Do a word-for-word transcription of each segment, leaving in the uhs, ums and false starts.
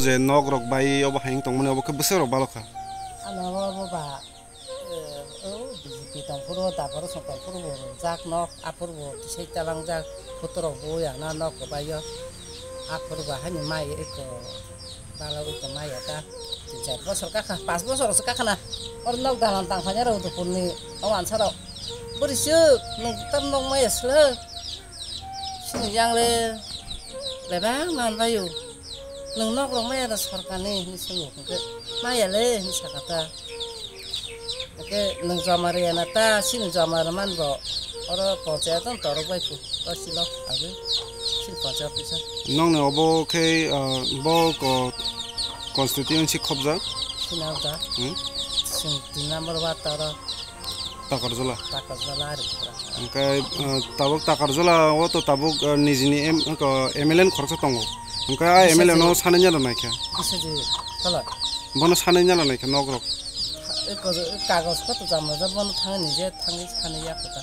Je nok rok bai obo hai wng tongmani obo khe bwswk rok balok kha. Ano obo ba, eh, o B J P tong phuru, Dapor song tong phuru bo rwjak nok, aphuru bo kisai talangjak, photo rok bo ya na nok rok bai o. Aphuru ba haino mai eko, bala eko mai ya ta. Tin char bosor kakha, pas bosor se kakha na. Or nok dalan tang phanya rok dukun ni, o ansa rok. Bwrwi suk, nwng tam nok mai ya swlwk. Sini yang le, bebak man bayu. Nwng nok rok maya da sorkar ni hinwi swngo hwnkhe maya le hinwi sakha ta. Hwnkhe nwng joma rwya na ta, sini joma rwman bo oro ponchayat no torok bai phu, o silo agwi sini ponchayat office o. Nokni obo khe, ah, bo ko-, constituency khobjak? Sini abda. Hmm? Sini tin number ward ta oro. Takarjala. Takarjala ari kubra. Hwnkhe, ah, tabuk Takarjala o to tabuk, ah, nijini M-, ko M L A ni khoroksa tongo. Hwnkhe a Bisa M L A no je. Sanai nyalo naikha. Bisa je, kala. Bono sanai nyalo naikha nok rok. E ko-, e kagos ko to jama ja bono thangni je thangwi sanai ya kota.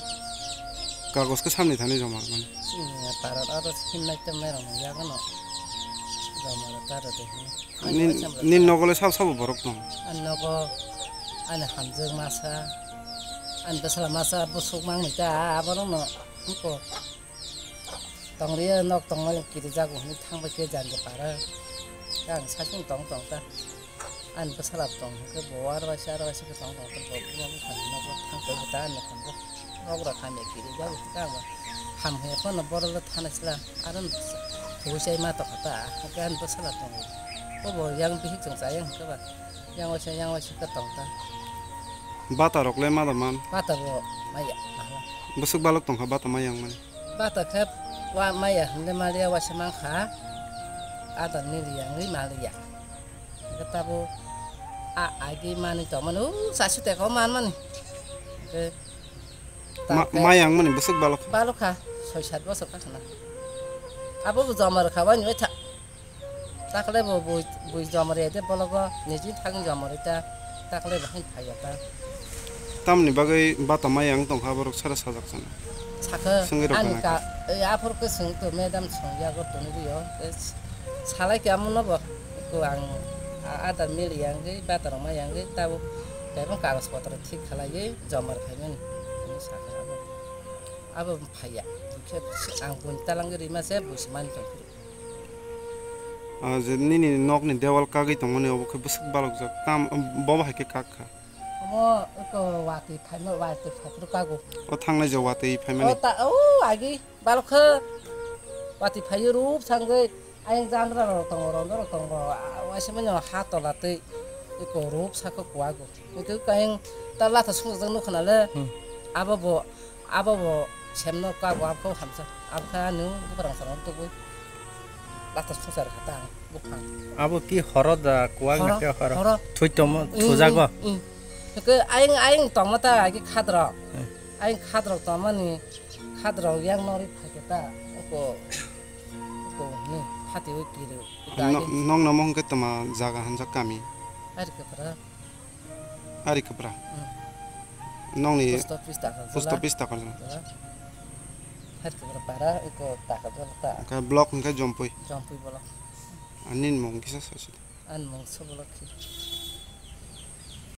Kagos khe samni thani joma mani. Sini para aro sin nai tem nai rong ya gano. Jama ta ro de. Ni, ni nogo le sabo sabo borok tong? Ani nogo ani hamjwk masa, ani bwsala masa, bwswk mangni ta, aborokno wngkha. Tongriya nok tongmani kirijago hwnwi thangbai khe janja para. Ang saichung tong tong ta. Ani bwsala tong hwnkhe bo aro waisa aro waisa khe tong tong ta, bo buma buphanni nogo thang tong ta ani nogo. Nogra hamya kiri jago khe ang ham he phano borok le thana sila aro thugui chai ma tokha ta hwnkhe ani bwsala tongo. Bo bo yang bihik chwng chaya hwnkhe ba yang waisa yang waisa khe tong ta. Bata rok le ma da man? Bata bo maya mahla. Bwswk balok tongkha bata ma yang mani? Bata khe wa maya hwnle maliya waisa mankha. Adar nili yang ri maliya. Hwnkhe tabo a agi mani tongmani, o sasi teka o man mani. Hwnkhe Ma-, tangkhe ma yang mani bwswk balok? Balok kha, soi sat bosor kha khna. Abo bo joma rwkha, wani bai tha-, takle bo bui, bui joma rwya de bologo, niji thangni joma rwi ta, takle bo haino phaiya ta. Tamni bagwi bata ma yang tongkha borok sara sajak chana. Sakhe Swngwi rok ani gana ka, khe. Ei aphuru khe swng to madam swng yago tongwi rio. Salai khe amo no bo ko ang a-, adar mili yang gwi bata rok ma yang gwi tabo tebo kagoj potro thik khalai gwi joma rw phaimani. Ani sakhe abo, abo phaiya. Khe ang bun talang gwi rima se busi mani tong phuru. Ah, je nini nokni dewal kagwi tongmani obo khe bwswk balokjak. Tam, bobo hai khe kak kha. Omo eko watwi phaima, watwi phaifru kago. O thangnai je watwi phaimani? O ta, o agi balokhe watwi phaiyo rup sangwi ayang jandra rok tongo, rondo rok tongo, a, waisa manya ha tola twi eko rup saka kuwago. Eko kayang ta latha sumjak nukha nale, hmm, abo bo Abo bo semno kago, abo hamsa. Abo khe ani bukrang sarong tubui. Lato sungsar kha ta ang buphang. Abo ki horo da kuwak na khe horo? Horo. Thui tomo, mm, thujago? Mm, mm. Hwnkhe ayang, ayang tongma ta agi khadrok. Hmm. Ayang khadrok tongmani, khadrok yang nori phaikhe ta. Oko, oko ni phatiwi kiri. No-, nokno mo hwnkhe toma jaga hanjak kami? Ari khe pura. Ari Kapra. Hmm. Nongni post office Takarjala. Post office Takarjala. Jala. Hari Kapra para iko Takarjala ta. Hwnkhe block hwnkhe Jompui. Jompui block. Ani mung kisa sasi. Ani mung Subolokhi.